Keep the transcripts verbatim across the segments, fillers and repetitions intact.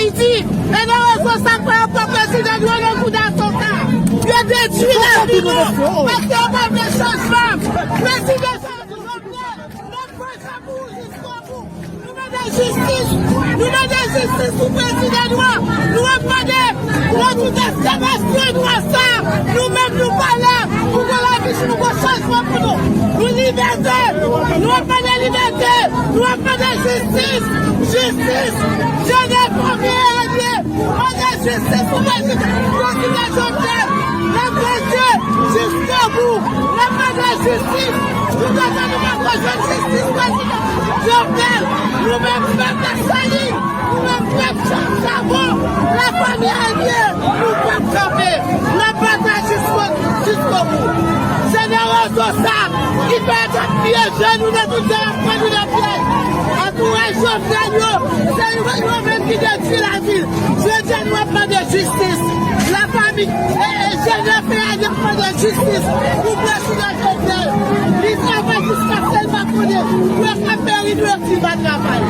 Ayiti, e nan rezon sa k fè yo pran prezidan nou an nan kou daso sa. Yo detwi lavi nou, paske yo pa vle chanjman. Prezidan sa, Jovenel, n ap pran jan pou ou jiskobou. Nou mande jistis, nou mande jistis pou prezidan nou an. Nou ap mande, nan tout èsklavajman nou an sa, nou menm nou pa la pou gon lavi, pou gon chanjman pou nou. Nou libète, nou ap mande libète, nou ap mande jistis, jistis. Jovenel Moïse, mande jistis pou prezidan, prezidan Jovenel. N ap rete jiskobou. N ap mande jistis. Toutotan nou pa jwenn jistis, prezidan Jovenel, nou menm pèp Lasalin, nou menm pèp Chavon, lafanmi Elye, nou p ap kanpe. N ap batay jisko, jiskobou. Se nan rezon sa ki fè yo t ap pyeje nou nan tout zòn, ap pran nou nan pyèj. Antouraj Jovenel yo, se yo menm ki detwi lavil. Jodi a, nou ap mande jistis. Lafanmi, e, e, Jovenel fè a, y ap mande jistis pou prezidan Jovenel. Li travay jiskaske l pa konnen. Pou yo ka peri, nou yo fin pa travay.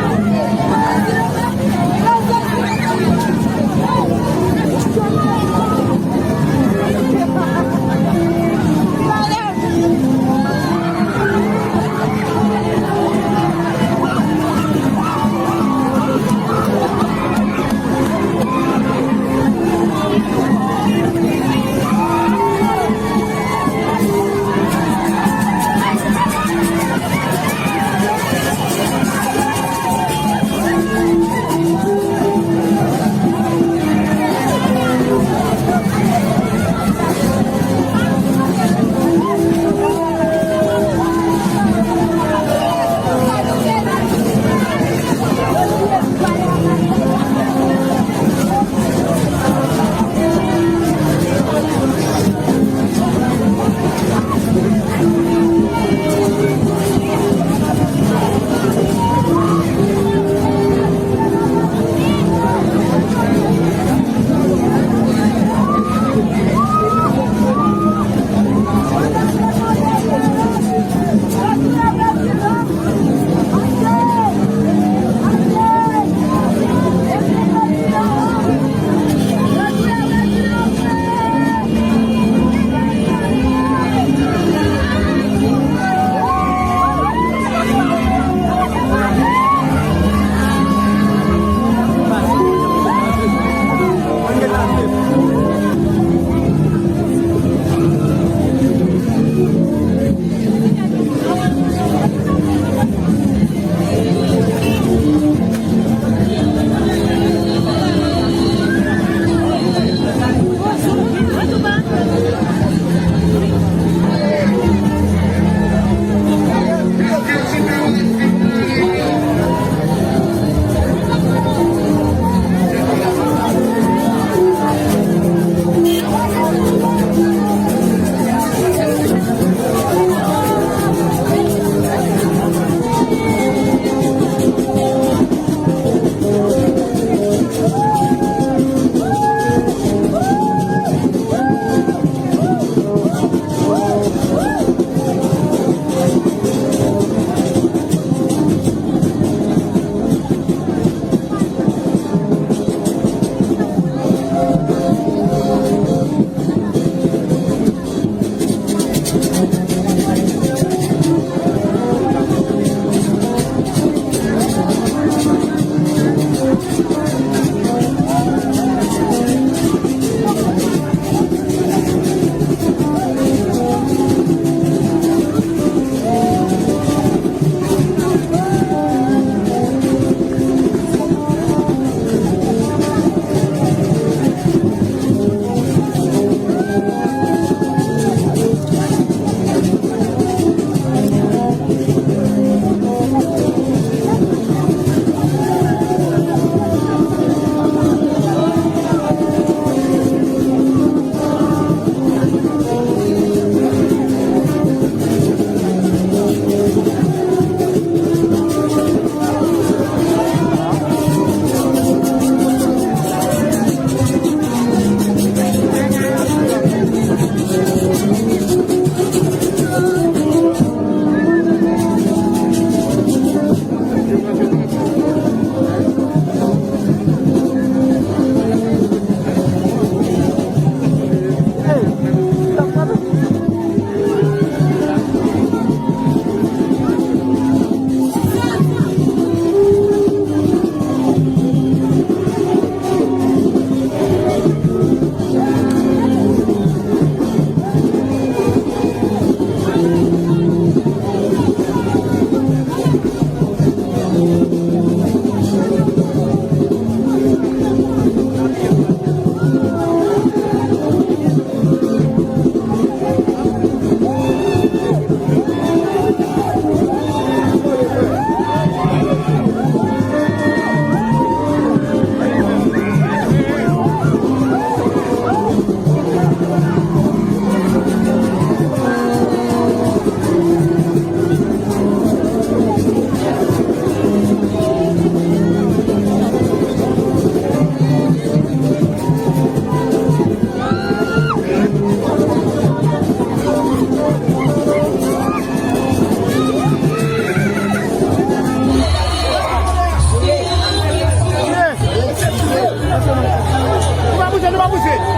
Nou pa bouje.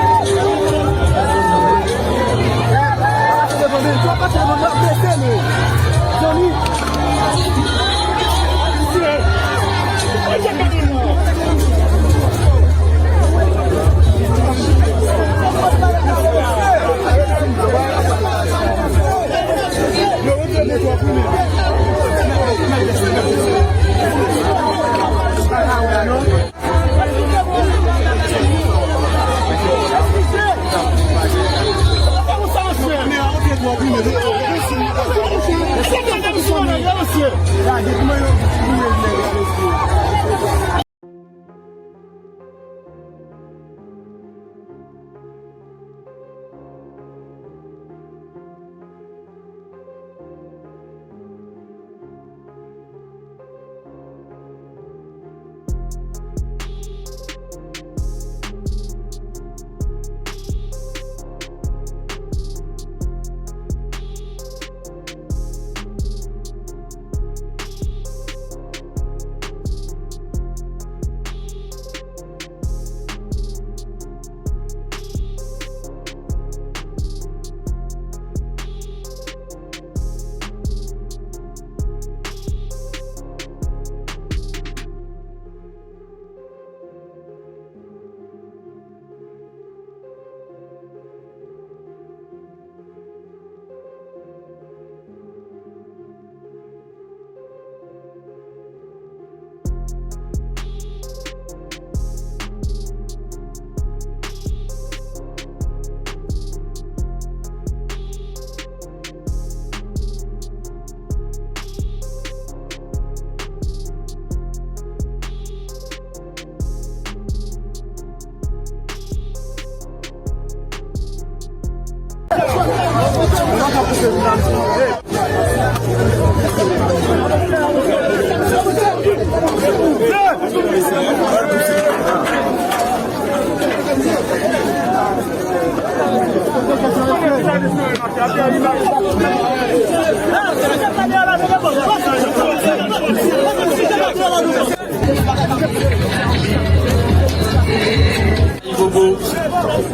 Ayibobo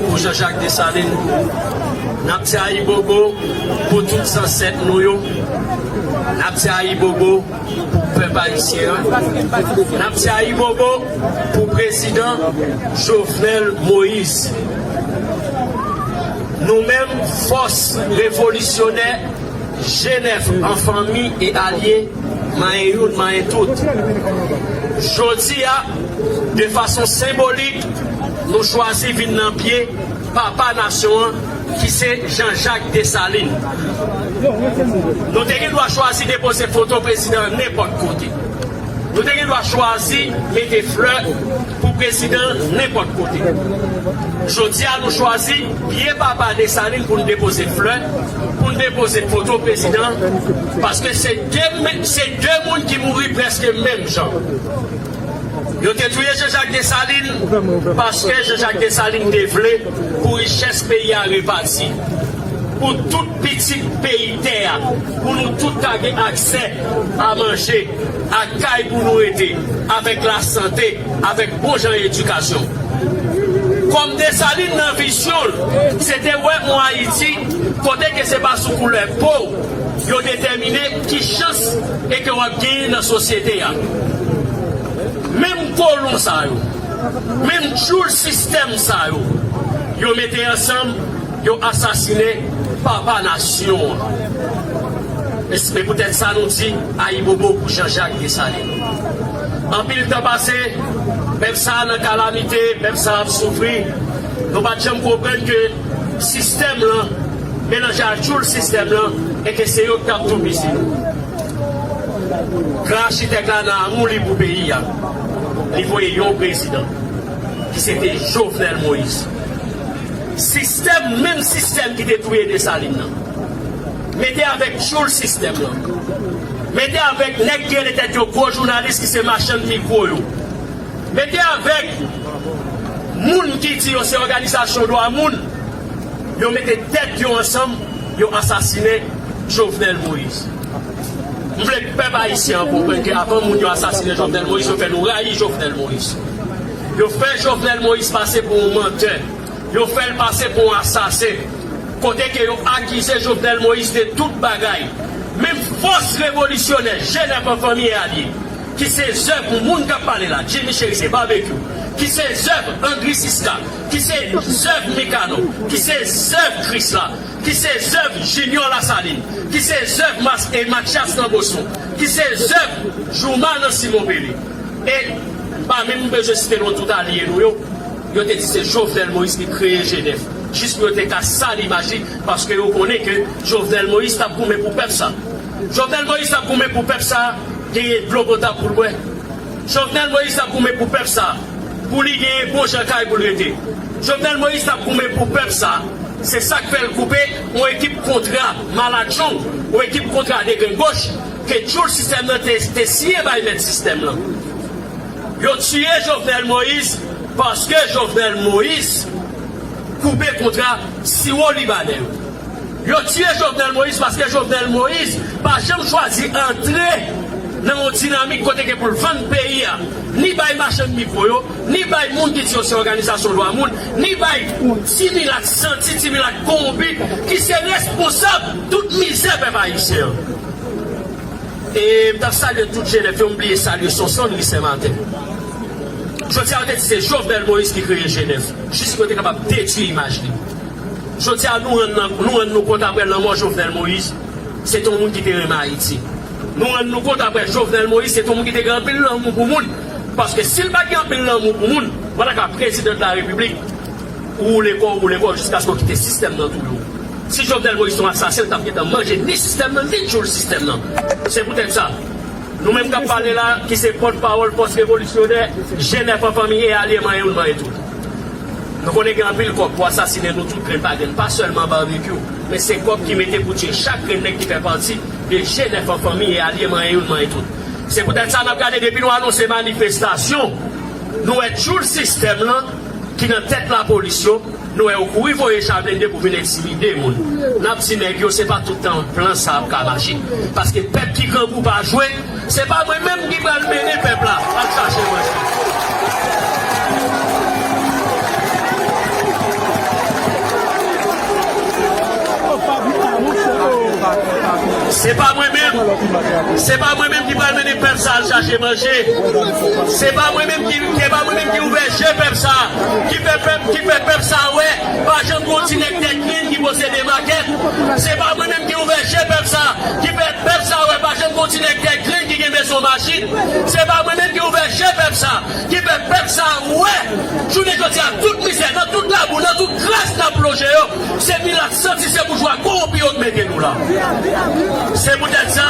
pou Jean-Jacques Dessalines. N ap di ayibobo pou tout zansèt nou yo. N ap di ayibobo pou pèp ayisyen an. N ap di ayibobo pou prezidan Jovenel Moïse. Nou menm, fòs revolisyonè, G nèf an fanmi e alye, manyen youn, manyen tout. Jodi a, de fason senbolik, nou chwazi vin nan pye papa nasyon an, ki se Jean-Jacques Dessalines. Nou te gen dwa chwazi depoze foto prezidan an nenpòt kote. Nou te gen dwa chwazi mete flè pou prezidan nenpòt kote. Jodi a, nou chwazi pye papa Desalin pou n depoze flè, pou n depoze foto prezidan, paske se de, se de moun ki mouri prèske menm jan. Yo te touye Jean-Jacques Dessalines paske Jean-Jacques Dessalines te vle pou richès peyi a repati, pou tout pitit peyi tè a, pou nou tout ta gen aksè a manje, a kay pou nou rete, avèk lasante, avèk bon jan edikasyon. Kòm Desalin nan vizyon l, se te wè yon Ayiti kote ke se pa sou koulè po w yo detèmine ki chans e ke w ap genyen nan sosyete a. Menm kolon sa yo, menm tchoul sistèm sa yo, yo mete ansanm, yo asasinen papa nasyon an. E se poutèt sa nou di ayibobo pou Jean-Jacques Dessalines. Anpil tan pase, pèp sa a nan kalamite, pèp sa a ap soufri. Nou pa t janm konprann ke sistèm lan melanje ak tchoul sistèm lan e ke se yo k t ap toupizi nou. Gran achitèk la nan amou li pou peyi a, li voye yon prezidan ki se te Jovenel Moïse. Sistèm, menm sistèm ki te touye Desalin nan, mete avèk tchoul sistèm lan, mete avèk nèg ki rele tèt yo gwo jounalis ki se machann mikwo yo, mete avèk moun ki di yo se òganizasyon dwa moun, yo mete tèt yo ansanm, yo asasinen Jovenel Moïse. M vle pèp ayisyen an konprann ke avan moun yo asasinen Jovenel Moïse, yo fè nou rayi Jovenel Moïse. Yo fè Jovenel Moïse pase pou yon mantè. Yo fè l pase pou yon asasen. Kote ke yo akize Jovenel Moïse de tout bagay. Menm fòs revolisyonè, Jenèf an fanmi e alye, ki se zèv moun k ap pale la, Jimmy Chérizier, Barbecue, ki se zèv Andri Siska, ki se zèv Mikano, ki se zèv Krisla, ki se zèv Junior Lasalin, ki se zèv Mas-, e Mathias nan Boston, ki se zèv Jouma nan Simon Pele. E pa menm bezwen site non tout alye nou yo, yo te di se Jovenel Moïse ki kreye Jenèf. Jis pou yo te ka sal imaj li, paske yo konnen ke Jovenel Moïse t ap goumen pou pèp sa. Jovenel Moïse t ap goumen pou pèp sa genyen dlo potab pou l bwè. Jovenel Moïse t ap goumen pou pèp sa pou li genyen bon jan kay pou l rete. Jovenel Moïse t ap goumen pou pèp sa. Se sa k fè l koupe yon ekip kontra malatchong, yon ekip kontra degrenn goch ke tchoul sistèm nan te, te siyen bay mèt sistèm nan. Yo tiye Jovenel Moïse paske Jovenel Moïse koupe kontra siwo libanè yo. Yo tiye Jovenel Moïse paske Jovenel Moïse pa janm chwazi antre nan yon dinamik kote ke pou l vann peyi a, ni bay machann mikwo yo, ni bay moun ki di yo se òganizasyon dwa moun, ni bay ti milat santi, ti milat kowonpi, ki se responsab tout mizè pèp ayisyen an. E m t ap salye tout Jenèf yo, m bliye salye Sonson Ri Senmaten. Jodi a, yo te di se Jovenel Moïse ki kreye Jenèf, jis pou yo te kapab detwi imaj li. Jodi a, nou rann nan, nou rann nou kont apre lanmò Jovenel Moïse, se te yon moun ki te renmen Ayiti. Nou rann nou kont apre Jovenel Moïse, se te yon moun ki te gen anpil lanmou pou moun. Paske si l pa t gen anpil lanmou pou moun, w pa ta ka prezidan de la repiblik. Ou woule kò w, ou woule kò w jiskaske w kite sistèm nan touye w. Si Jovenel Moïse se yon asasen, l t ap gentan manje ni sistèm nan, ni tchoul sistèm nan. Se poutèt sa, nou menm k ap pale la, ki se pòtpawòl fòs revolisyonè, Jenèf an fanmi e alye manyen youn manyen tout. Nou konnen gen anpil kòb pou asasinen nou tout grenn pa grenn, pa sèlman Barbecue, men se kòb ki mete pou tiye chak grenn nèg ki fè pati de Jenèf an fanmi e alye manyen youn manyen tout. Se poutèt sa n ap gade depi nou anonse manifestasyon, nou wè tchoul sistèm lan ki nan tèt lapolis yo, nou wè yo kouri voye cha blende pou vin entimide moun. N ap di nèg yo, se pa tout tan plan sa ap ka mache. Paske pèp ki grangou pa jwe, se pa mwen menm ki pral mennen pèp la al chache manje. Se pa mwen menm, se pa mwen menm ki pral mennen pèp sa al chache manje. Se pa mwen menm ki, se pa mwen menm ki ouvè je pèp sa, ki fè pèp, ki fè pèp sa wè pa janm gon ti nèg tèt grenn ki posede makèt. Se pa mwen menm ki ouvè je pèp sa, ki fè pèp sa wè pa janm gon ti nèg tèt grenn ki gen bezwen machin. Se pa mwen menm ki ouvè je pèp sa, ki fè pèp sa wè jounen jodi a tout mizè, nan tout labou, nan tout kras n ap lonje yo, se milat santi, se boujwa kowonpi yo k mete nou la. Se poutèt sa,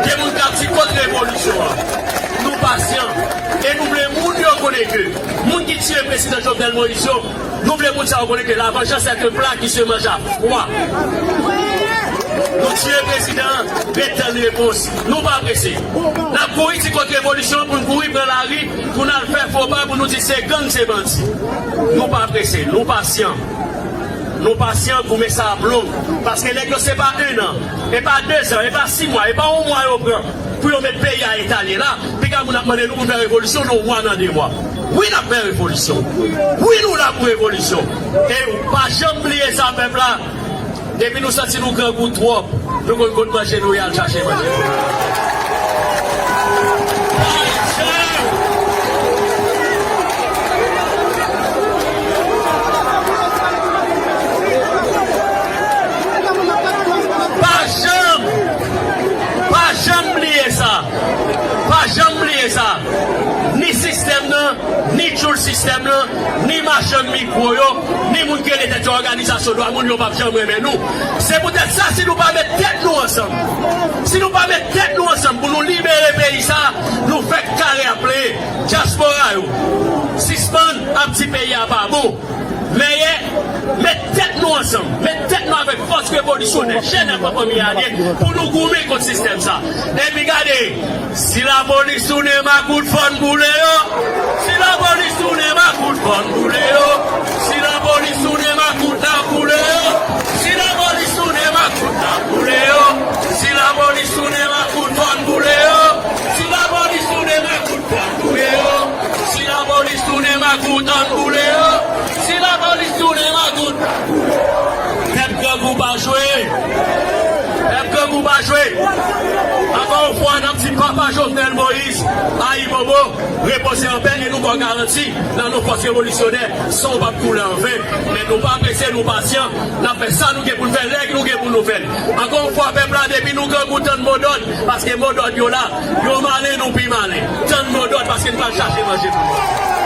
gen moun k ap di kot revolisyon an. Nou pasyan, e nou vle moun yo konnen ke moun ki tiye prezidan Jovenel Moïse yo, nou vle moun sa yo konnen ke la vengeance est un plat qui se mange à froid. Nou tiye prezidan an, ret tann repons. Nou pa prese. N ap kouri di kot revolisyon an pou n kouri pran lari, pou n al fè fo pa, pou nou di se gang, se bandi. Nou pa prese, nou pasyan. Nou pasyan, goumen sa ap long. Paske nèg yo se pa en an, e pa de zan, e pa sis mwa, e pa yon mwa yo pran pou yo met peyi a eta l ye la. Piga moun ap mande nou pou n fè revolisyon nan yon mwa, nan de mwa. Wi, n ap fè revolisyon. Wi, nou la pou revolisyon. E pa janm bliye sa, pèp la. Depi nou santi nou grangou twòp, nou konn kot manje nou ye al chache manje nou. Pa janm, pa janm bliye sa. Pa janm bliye sa. Ni sistèm nan, ni tchoul sistèm nan, ni machann mikwo yo, ni moun ki rele tèt yo òganizasyon dwa moun, yo p ap janm renmen nou. Se poutèt sa, si nou pa met tèt nou ansanm, si nou pa met tèt nou ansanm pou nou libere peyi sa, nou fèk kare ap plenyen. Dyaspora yo, sispann ap di peyi a pa bon. Mèyè, met tèt nou ansanm, met tèt nou avèk fòs revolisyonè, Jenèf an fanmi e alye, pou nou goumen kont sistèm sa. Epi gade, si lapolis tounen makout, fò n boule yo. Si lapolis tounen makout, fò n boule yo. Si lapolis tounen makout, n ap boule yo. Si lapolis tounen makout, n ap boule yo. Si lapolis tounen makout, fò n boule yo. Si lapolis tounen makout, fò n boule yo. Si lapolis tounen makout, Makout ann boule yo. Si lapolis tounen makout, pèp grangou pa jwe. Pèp grangou pa jwe. Ankò yon fwa, n ap di papa Jovenel Moïse, ayibobo, repoze anpè, e nou ba w garanti, nan non fòs revolisyonè, san w p ap koule anven. Men nou pa prese, nou pasyan, n ap fè sa nou gen pou n fè, lè nou gen pou nou fè l. Ankò yon fwa, pèp la, depi nou grangou, tann modòd, paske modòd yo la, yo malen, nou pi malen. Tann modòd, paske n pral chache manje pou nou.